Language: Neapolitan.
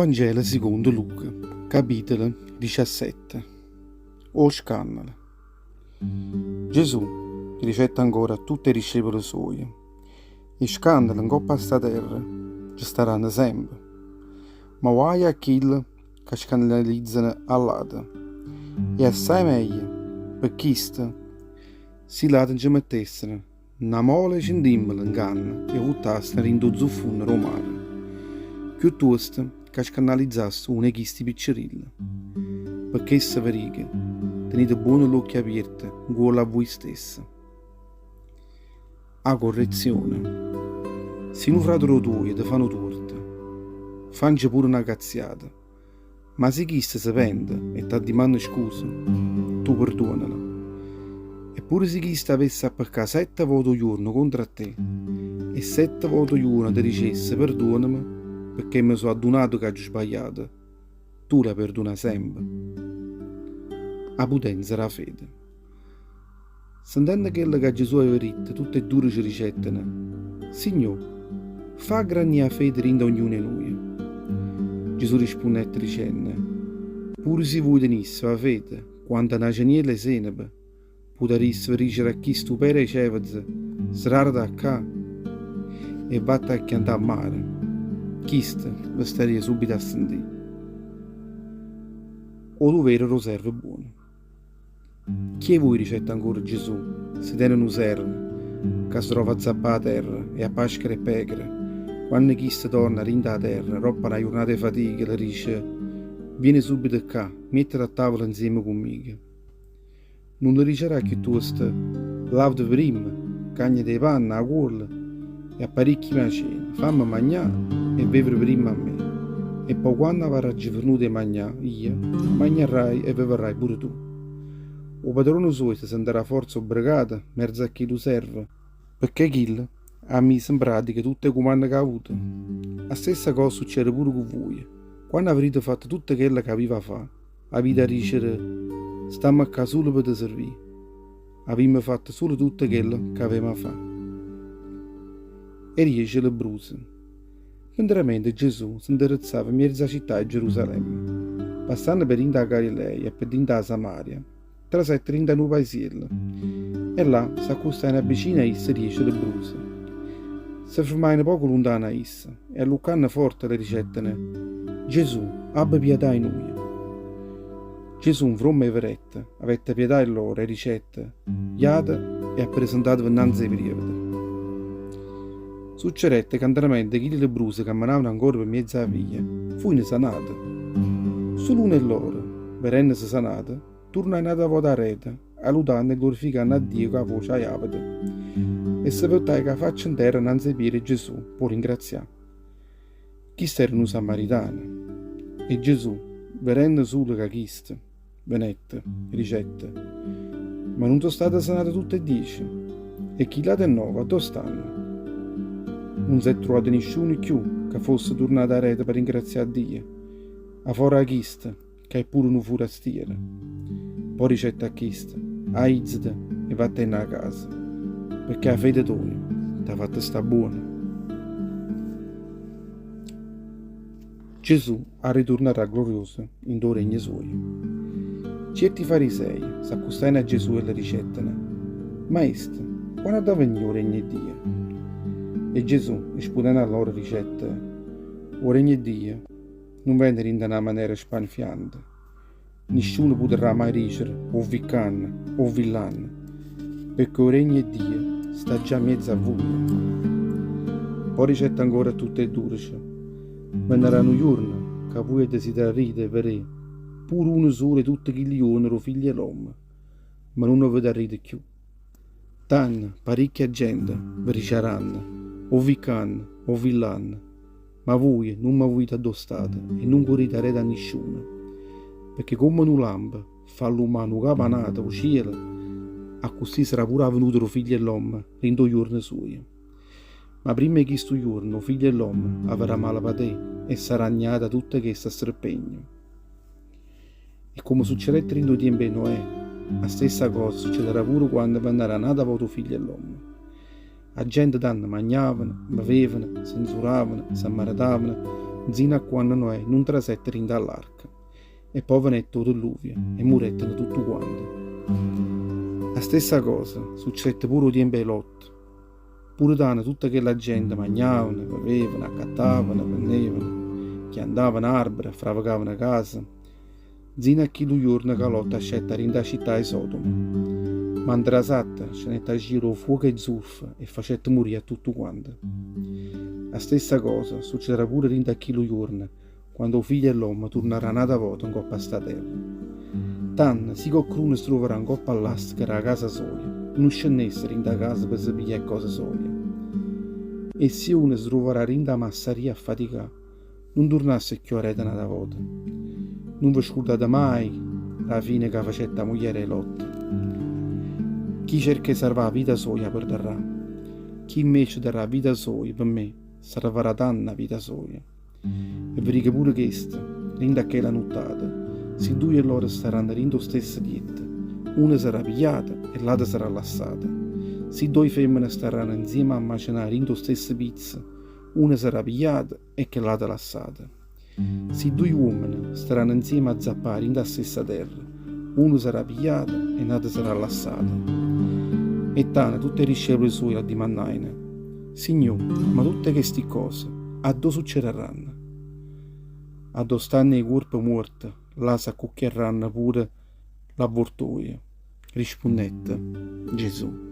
Vangelo sicondo Luca, capitolo 17. 'O scànnalo. Gesù dicette ancora a tutt' 'e discepole suoje, 'E scànnale 'ncopp' a sta terra ce staranno sempe, ma guaje a chille ca scannalizzano a ll'ate. È assaje meglio pe chisto si ll'ate nce mettessero Na mola 'e centimmele 'nganna e 'o vuttasse dint' 'o zuffunno d' 'o mare. Chiuttuosto ca scannalizzasse uno 'e chisti piccerille. Pe chesto ve dico, tenite buono ll'uocchie apierte 'ncuollo a vuje stesse. A correzione. Si nu frate d' 'o tuojo te fa nu tuorto, fance pure na cazziata. Ma si chisto se pente e t'addimanna scusa, tu perduonalo. E pure si chisto avesse a peccà sette vote 'o juorno contro a te, e sette vote 'o juorno te dicesse perduoname pecché me so' addunato c'aggio sbagliato, tu l'hê perdunà sempe. A putenza d' 'a fede. Sentenno chello ca Gesù aveva ditto, tutt' 'e dudece dicetteno, Signò, fa aggrannì 'a fede dint' a ognuno 'e nuje. Gesù rispunnette dicenno, Pure si vuje tenisseve 'a fede quanto a n'aceniello 'e senape, putarisseve dicere a chistu pere 'e ceveze, Sràrete 'a ccà e vatte a chiantà a mare, chisto ve starria subito a sentì. 'O duvere d' 'o servo buono. Chi 'e vuje, dicette ancora Gesù, si tene nu servo ca se trova a zappà 'a terra e a pascere 'e pecore, quanno chisto torna 'a dint' 'a terra doppo na jurnata 'e fatica, le dice, Viene subito ccà, miettete a tavola nzieme cu mmico. Nun le diciarrà chiuttosto, Làvate primma, càgnate 'e panne 'a cuollo e apparicchiame 'a cena, famme magnà e vevere primma a me, e po' quanno avarraggio fernuto 'e magnà io, magnarrai e vevarrai pure tu. O padrone suojo se sentarà forze obbrecato mmerzo a chillu servo, pecché chillo ha miso 'npratica tutt' 'e cumanne c'ha avuto. A stessa cosa succede pure cu vuje, quanno avrite fatto tutto chello c'aviva fà, avite 'a dicere, Stammo ccà sulo pe te servì. Avimme fatto sulo tutto chello c'avevamo 'a fà. E diece lebbruse. Mentramente Gesù se 'nderezzava 'mmiezz' 'a città 'e Gerusalemme, passanno pe dint' 'a Galileia e pe dint' 'a Samaria, trasette dint' 'a nu paisiello, e là s'accustajeno vicino a isso diece lebbruse. Se fermajeno poco luntano 'a isso, e alluccanno forte le dicetteno, Gesù, abbe pietà 'e nuje. Gesù 'nfromme 'e vedette, avette pietà 'e loro e dicette, Jate e appresentateve 'nnanze 'e prievete. Succedette ca 'ntramente chilli lebruse cammenavano ancora pe mmiez' 'a via, fujeno sanate. Sulo uno 'e loro, vedennose sanato, turnaje n'ata vota areta, aludanno e glorificanno a Dio cu 'a voce aiaveta, e se vuttaje cu 'a faccia 'nterra 'nnanze 'e piede 'e Gesù p' 'o ringrazià. Chisto era nu Samaritano. E Gesù, vedenno sulo ca chisto venette, dicette, Ma nun so' state sanate tutte e diece? E chill'ate nove addò stanno? Nun s'è truvato nisciuno cchiù ca fosse turnato areto pe ringrazià a Dio, 'a fora 'a chisto, ca è pure nu furastiero. Po' dicette a chisto, Aìzate e vattenne 'a casa, pecché 'a fede toja t'ha fatto sta buono. Gesù arriturnarrà glorioso 'int' 'o regno suojo. Cierti farisei s'accustajeno a Gesù e le dicetteno, Maestro, quanno adda venì 'o regno 'e Dio? E Gesù, rispunnenno a loro, dicette, 'O regno 'e Dio Nun vene dint' 'a na manera spanfiante. Nisciuno putarrà mai dicere, 'O vi ccanno, 'o vi llanno, pecché 'o regno 'e Dio sta già mmiezzo a vuje. Po' dicette ancora a tutt' 'e dudece, Venarrà nu juorno ca vuje desiderarrite 'e vedé pure uno sulo 'e tutte chilli juorne d' 'o Figlio 'e l'ommo, ma nun 'o vedarrite cchiù. Tanno paricchia gente ve diciaranno, 'O vi ccanno, 'o vi llanno, Ma vuje nun m'avite addò state e nun currite aret' a nisciuno, pecché comme nu lampo fa allummà nu capo a n'ato 'o cielo, accussì sarà pure 'a venuta d' 'o Figlio 'e ll'ommo dint' 'o juorno sujo. Ma primma 'e chistu juorno 'o Figlio 'e ll'ommo avrà malapatè e sarà nniato 'a tutte chesta streppegna. E comme succedette dint' 'o tiempo 'e Noè, 'a stessa cosa succedarrà pure quanno vennarrà n'ata vota 'o Figlio 'e ll'ommo. A gente tanno magnavano, bevevano, se 'nzuravano, s'ammaretavano, nzino a quanno Noè nun trasette dint' 'a ll'arca. E po' venette 'o delluvio e muretteno tuttuquante. A stessa cosa succedette pure 'o tiempo 'e Lot. Pure tanno tutta chella gente magnavano, bevevano, accattavano, vennevano, chiantavano arbere, fravecavano case, nzino a chillu juorno ca Lot ascette 'a dint' 'a città 'e Sodoma. Ma 'ntrasatta scennette 'a cielo 'o fuoco 'e zurfo e facette murì a tuttuquante. A stessa cosa succederà pure dint' a chillu juorno quando 'o Figlio 'e ll'ommo turnarrà n'ata vota 'ncopp' a sta terra. Tanno, si coccruno se truvarrà 'ncopp' a ll'asteco d' 'a casa soja, nun scennesse dint' 'a casa pe' se piglià 'e ccose soje. E si uno se truvarrà dint' 'a massaria a faticà, nun turnasse cchiù areto n'ata vota. Nun ve scurdate maje d' 'a fine ca facette 'a mugliera 'e Lot. Chi cerca 'e sarvà 'a vita soja 'a perdarrà. Chi invece darrà 'a vita soja pe' me, sarvarrà tanno 'a vita soja. E ve dico pure chesto, dint' a chella nuttata, si dduje 'e lloro starranno dint' 'o stesso lietto, una sarrà pigliata e ll'ata sarrà lassata. Si ddoje femmene starranno nzieme a macenà dint' 'o stesso pizzo, una sarrà pigliata e chell'ata lassata. Si dduje uommene starranno nzieme a zappà dint' 'a stessa terra, uno sarrà pigliato e n'ato sarrà lassato. E tanno tutt' 'e discepole suoje l'addimannajeno, Signò, ma tutte chesti ccose addò succedarranno? Addò stanno 'e cuorpe muorte, là s'accucchiarranno pure ll'avvoltoje. Rispunnette Gesù.